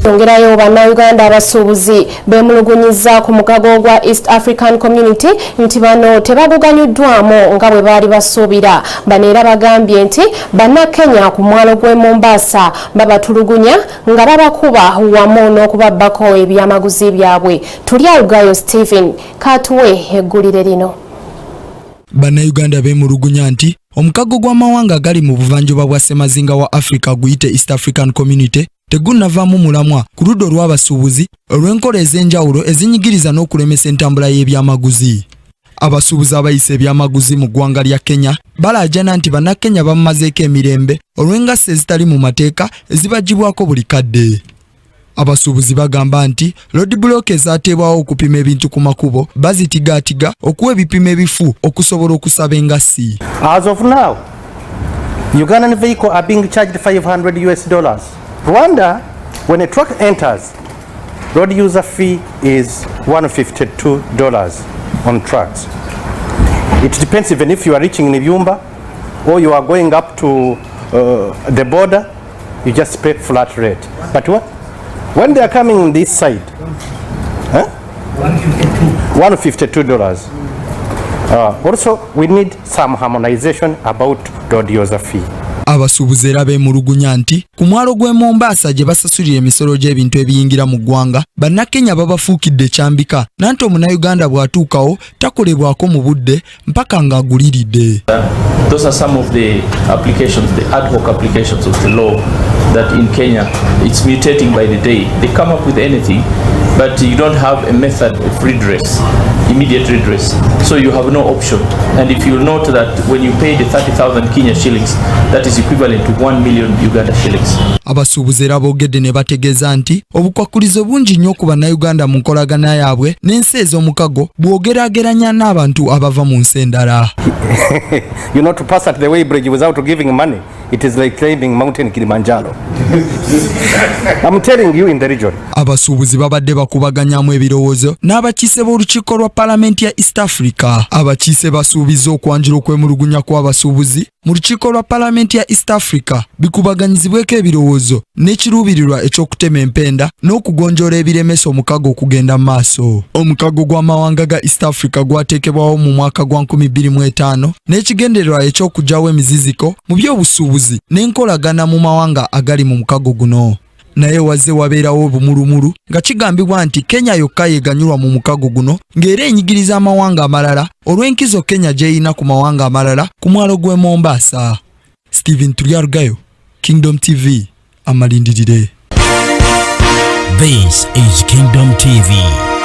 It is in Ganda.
Ongerayo, Bannayuganda abasuubuzi beemulugunyiza ku mukago gwa East African Community nti bano tebaguganyuddwamu nga bwe baali basuubira. Bano era bagambye nti Bannakenya ku mwalo gw'e Mombasa babatulugunya nga babakuba wamu n'okubabbako ebyamaguzi byabwe. Tulyawugayo Stephen katuwe eggulire lino. Bannayuganda beemulugunya nti omukago gw'amawanga agali mu buvanjuba bwa ssemazinga wa Africa, guyite East African Community, tegunnavaamu mulamwa ku ludda olw'abasuubuzi olw'enkola ez'enjawulo ezinyigiriza n'okulemesa entambula y'ebyamaguzi. Abasuubuzi abayisa ebyamaguzi mu ggwanga lya Kenya balaajana nti Bannakenya bamumazeeko emirembe olw'engassi ezitali mu mateeka ezibagibwako buli kadde. Abasuubuzi bagamba nti roadblock ezateebwawo okupima ebintu ku makubo bazitigaatiga okuwa ebipimo ebifu okusobola okusaba engassi. As of now, Ugandan vehicle are being charged 500 US dollars. Rwanda, when a truck enters, road user fee is $152 on trucks. It depends, even if you are reaching Nibyumba or you are going up to the border, you just pay flat rate. But what, when they are coming this side, huh? $152. Also, we need some harmonization about road user fee. Abasuubuzi era beemulugunya nti ku mwalo gw'e Mombasa gye basasulira emisolo gy'ebintu ebiyingira mu ggwanga, Bannakenya babafuukidde ekyambika, nanti Omunnayuganda bw'atuukawo takolebwako mu budde mpaka ng'aguliridde. Those are some of the applications, the ad hoc applications of the law that in Kenya, it's mutating by the day. They come up with anything, but you don't have a method of redress, immediate redress. So you have no option. And if you note that when you pay the 30,000 Kenya shillings, that is equivalent to 1 million Uganda shillings. Abasuubuzi era boogedde ne bategeeza nti obukwakkulizo bungi nnyo ku Bannayuganda mu nkolagana yaabwe n'ensi ez'omukago bw'ogeraageranya n'abantu abava mu nsi endala. To pass at the weigh bridge without giving money, it is like climbing Mountain Kilimanjaro. I'm telling you, in the region. Abasuubuzi babadde bakubaganyamu ebirowoozo n'abakiise b'olukiiko lwa Paalamenti ya East Africa. Abakiise basuubiza okwanjula okwemulugunya kw'abasuubuzi mu lukiiko lwa Paalamenti ya East Africa bikubaganyizibweko ebirowoozo n'ekiruubirirwa eky'okutema empenda n'okugonjoola ebiremesa omukago okugenda mu maaso. Omukago gw'amawanga ga East Africa gwateekebwawo mu mwaka gwa 2005 n'ekigendererwa eky'okuggyawo emiziziko mu by'obusuubuzi n'enkolagana mu mawanga agali mu mukago guno, naye wazze wabeerawo obumulumulu nga kigambibwa nti Kenya yokka yeeganyulwa mu mukago guno, ng'era enyigiriza amawanga amalala olw'enkizo Kenya gy'erina ku mawanga amalala ku mwalo gw'e Mombasa. Stephen Tulyarugayo, Kingdom TV, amalindirire. This is Kingdom TV.